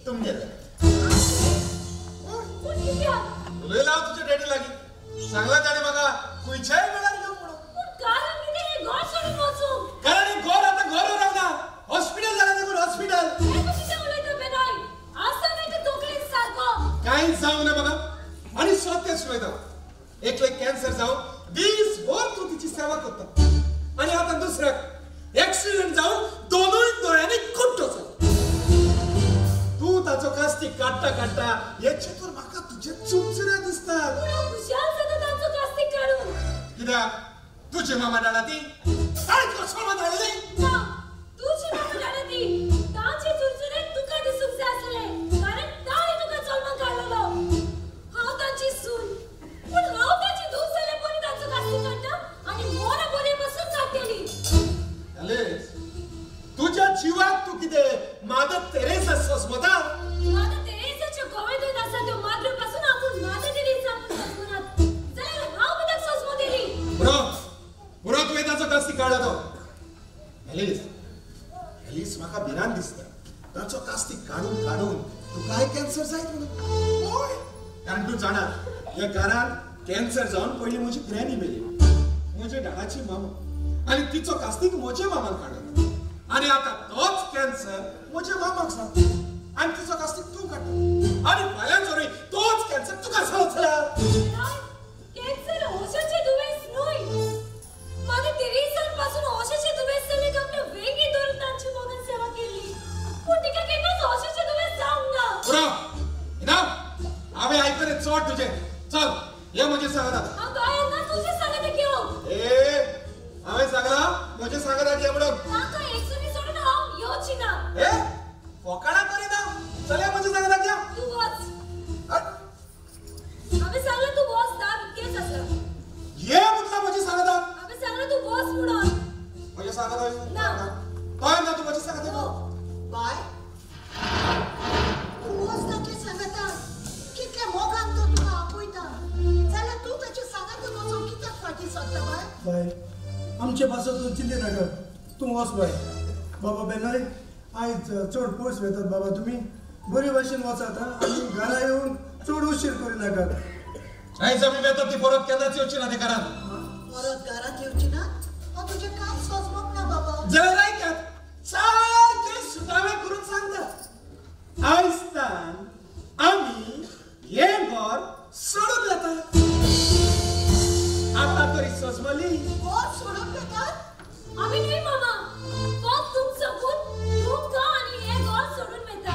तुमगेले. पूण कित्याक? उलयला हांव तुज्या डॅडी लागीं. सांगला ताणें म्हाका खंयच्याय वेळार यो म्हणून. पूण कारण कितें हें घर सोडून वचूंक? कारण हें घर आतां घर उरना, हॉस्पिटल जालां देखून हॉस्पिटल. हें तूं कितें उलयता बेनोय? आसा न्हय तूं तकलेन सारको? कांयच जावंक ना म्हाका आनी सत्य उलयता. एकले कॅन्सर जावन दीसभर तूं तिची सेवा करता आनी आतां दुसऱ्याक एक्सिडंट जावन दोनूय दोळ्यांनी कुट्टो जालो. तूं ताचो कास्तीक काडटा काडटा हे चितूर म्हाका तुजे चुरचुरे दिसतात. पूण हांव खुशाल जाता तांचो कास्तीक काडून. कित्याक? तुजे मामा धाडला ती? ताणें तुका सोडून धाडली? ना, तुजी मामा धाडला ती. तांचे चुरचुरे तुका दिसूंक जाय आसले कारण ताणें तुका जल्माक काडलेलो. हांव तांची सून, पूण हांव तांची धूव जाल्यार परी तांचो कास्तीक काडटा आनी मोरा बरे पासून काडटली. एलिस, तुज्या जिवाक तूं कितें मादर तेरेसा सोसमता? मादर तेरेसाच्यो गोवेदन आसा त्यो माद्रो पासून आपूण मादर तेरेसा म्हूण सोसमनात जाल्यार हांव कित्याक सोसमतली? पुरो पुरो तुवें ताचो कास्तीक काडला तो. एलिस, एलिस म्हाका भिरांत दिसता ताचो कास्तीक काडून काडून तुकाय कॅन्सर जायत म्हणून. हय, कारण तूं जाणा ह्या घरांत कॅन्सर जावन पयलीं म्हजी ग्रॅनी मेली, म्हज्या डाडाची मामा, आनी तिचो कास्तीक म्हज्या मामान काडलो आनी आतां तोच कॅन्सर म्हज्या मामाक जाता आनी तिचो कास्तीक तूं काडटा आनी फाल्यां जरूय तोच कॅन्सर तुका जालो जाल्यार? कॅन्सर होशाचें दुयेंस न्हय. मागीर तेरेसान पासून होशाचें दुयेंस जालें आपल्या वेगळी धरून तांची मोगान सेवा केली, पूण तिका केन्नाच होशाचें दुयेंस जावंक ना. पुरो ना, हांवें आयकलें चड तुजें. चल ये म्हजें सांगता. हांव तयार ना तुजें सांगता घेवंक. ए, हांवें सांगलां म्हजें सांगता घे म्हणून. तांकां एकसुरी सोडून हांव येवची ना. ए, फोकाणां करिना. चल ये म्हजें सांगता घे. तूं वच. हांवें सांगलां तूं वच, दार उक्तेंच आसा. ये म्हटलां म्हजें सांगता. हांवें सांगलां तूं वच म्हणून. म्हजें सांगता ना. तोय ना तूं म्हजें सांगता. बाय, तूं वच ताचें सांगता. कितल्या मोगान तो तुका आपयता जाल्यार तूं ताचें सांगात वचूंक कित्याक फाटीं सरता बाय? बाय, आमचे पासत तूं चिंते नाका, तूं वच बाय. बाबा बेनोय, आयज चड पयस वयतात बाबा, तुमी बरे भाशेन वचात आनी घरा येवन चड उशीर करिनाकात. आयज आमी वेतात ती परत केन्नाच येवची ना ते घरांत. परत घरांत येवची ना? हांव तुजें कांय सोंसमक ना बाबा. जाल्यार आयकात, सारकें सुदावे करून सांगता. आयज तान आमी हें घर सोडून वेतात. आतां तरी सोंसमली? घर सोडून वेतात? आमी न्हय मामा, फक्त तुमचो पूत तुमकां आनी हें घर सोडून वेता.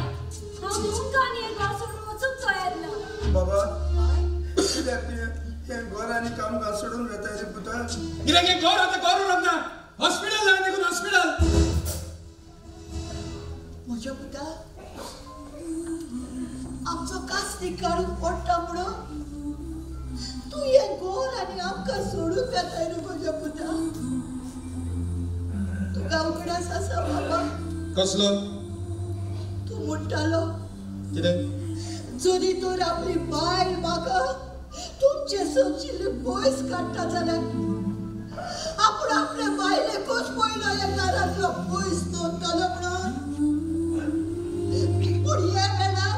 हांव तुमकां आनी हें घर सोडून वचूंक तयार ना. बाबा, कित्याक हें घर आनी काम घर सोडून वेता रे पुता? कित्याक हें घर आतां घर उरप ना, हॉस्पिटल जालें देखून हॉस्पिटल. म्हज्या पुता, आमचो कास्तीक काडूंक पडटा म्हणून तूं हें घर आनी आमकां सोडून वेताय रे म्हज्या पुता. तुका उगडास आसा बाबा? कसलो? तूं म्हणटालो कितें? जरी तर आपली बायल म्हाका तुमचे सोंशिल्ले पयस काडटा जाल्यार आपूण आपले बायलेकूच पयलो ह्या घरांतलो पयस दवरतलो म्हणून. पूण हे वेळार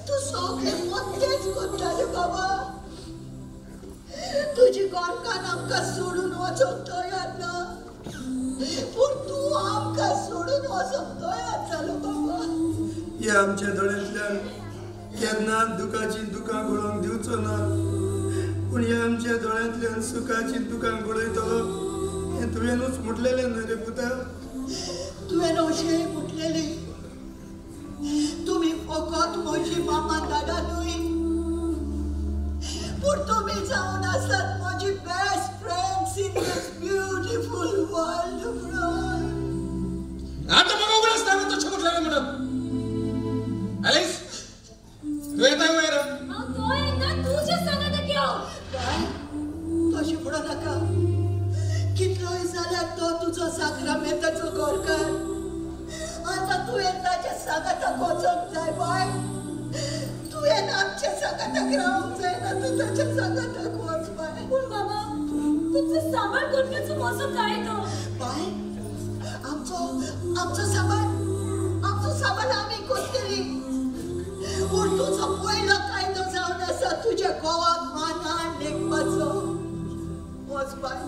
तूं सगळें मोत्तेच करता रे बाबा. तुजी घरकान्न आमकां सोडून वचूंक तयार ना, पूण तूं आमकां सोडून वचूंक तयार जालो बाबा. ह्या आमच्या दोळ्यांतल्यान केन्ना दुखाचीं दुकां गळोवंक दिवचो ना, पूण ह्या आमच्या दोळ्यांतल्यान सुखाचीं दुकां गळयतलो हें तुवेंनूच म्हटलेलें न्हय रे पुता? तुवें अशें म्हटलेलें, तुमी फकत म्हजी मामा दादा न्हय, पूण तुमी जावन आसात म्हजी best friends in this beautiful world म्हणून. आतां म्हाका उगडास हांवें तशें म्हटलेलें म्हणून. एलिस, तूं येता वयर? हांव तयार ना तुजें सांगता घेवंक. बाय, तशें म्हणूं नाका. कितलोय जाल्यार तो तुजो साक्रामेंताचो घरकार. आतां तुवें ताच्या सांगाताक वचूंक जाय बाय. तुवें आमच्या सांगाताक रावंक जायना, तूं ताच्या सांगाताक वच बाय. पूण बाबा, तुमचो सांबाळ करपाचो म्हजो कायदो. बाय, आमचो आमचो सांबाळ, आमचो सांबाळ आमी कोत्तली. पूण तुजो पयलो कायदो जावन आसा तुज्या घोवाक मानान लेखपाचो. वच बाय,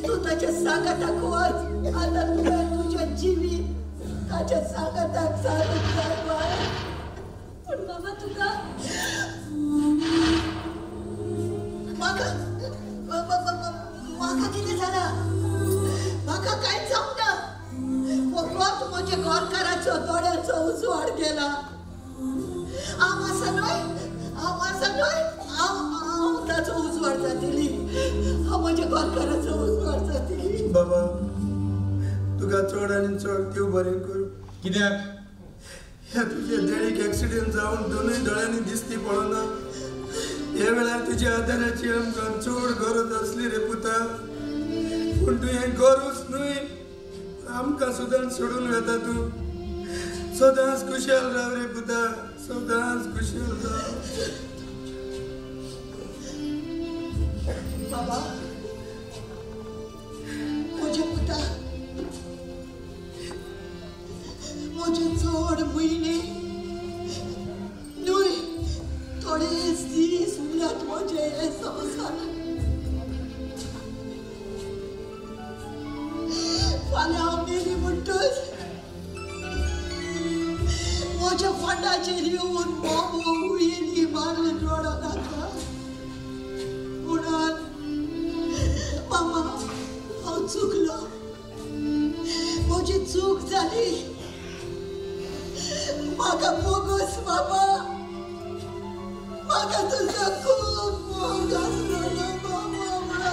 तूं ताच्या सांगाताक वच. आतां तुवें तुजें जिवीत ताच्या सांगाताक सारूंक जाय बाय. पूण बाबा तुका म्हाका म्हाका कितें जालां? म्हाका कांयच जावंक ना. फकत म्हज्या घरकाराचो दोळ्यांचो उजवाड गेला. हांव आसा न्हय, हांव आसा न्हय, हांव हांव ताचो उजवाड जातली. हांव म्हज्या घरकाराचो उजवाड जातली. बाबा तुका चड आनी चड देव बरें करूं. कित्याक? ह्या तुज्या देडीक एक्सिडेंट जावन दोनूय दोळ्यांनी दिसती पळोवना. ह्या वेळार तुज्या आदाराची आमकां चड गरज आसली रे पुता. पूण तूं हें गरूच न्हय, आमकां सुद्दां सोडून वता तूं. सदांच खुशाल राव रे पुता, सदांच खुशाल राव. बाबा म्हज्या पुता, म्हजे चड म्हयने न्हय थोडेच दीस उरल्यात म्हजे हे संवसारांत. फाल्यां हांव मेली म्हणटच म्हज्या फोंडाचेर येवन बोबो हुयेली मारून रडो नाका. म्हणून मामा हांव चुकलो, म्हजी चूक जाली. म्हाका मोगोस बाबा, म्हाका तुजो खूब मोग आसलेलो बाबा.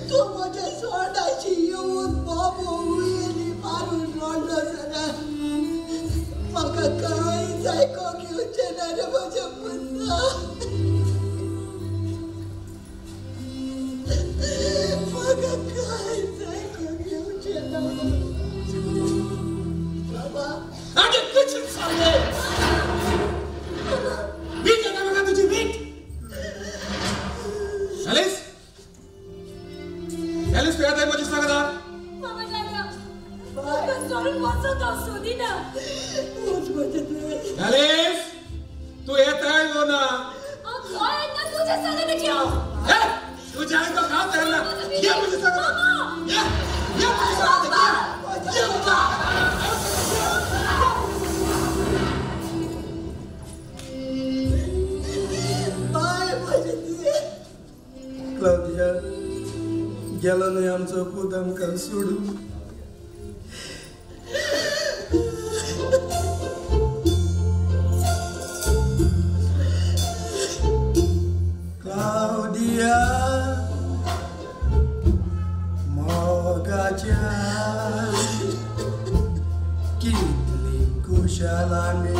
तूं म्हज्या सोंडाची येवन बाबो हुयेली मारून रडलो जाल्यार म्हाका कांयच आयकोंक येवचें ना रे म्हज्या पुता. म्हाका कांयच आयकोंक येवचें ना बाबा. आगे कशें सांगलें? वीट येता म्हाका तुजी वीट. एलिस, एलिस तूं येताय म्हजी सांगता? मामा जाल्या तुका सोडून वचत हांव सोदिना. वच म्हजें तुवें. एलिस तूं येताय वो ना? हांव खंय येना तुज्या सांगाताची हांव. तुज्या आयको हांव तयार ना. ये म्हजे सांगता, ये ये म्हजे सांगता, ये ये बाय म्हजें तुवें. क्लावदिया गेलो न्हय आमचो पूत आमकां सोडून. क्लावदिया मोगाच्या कितली खुशाल आमी.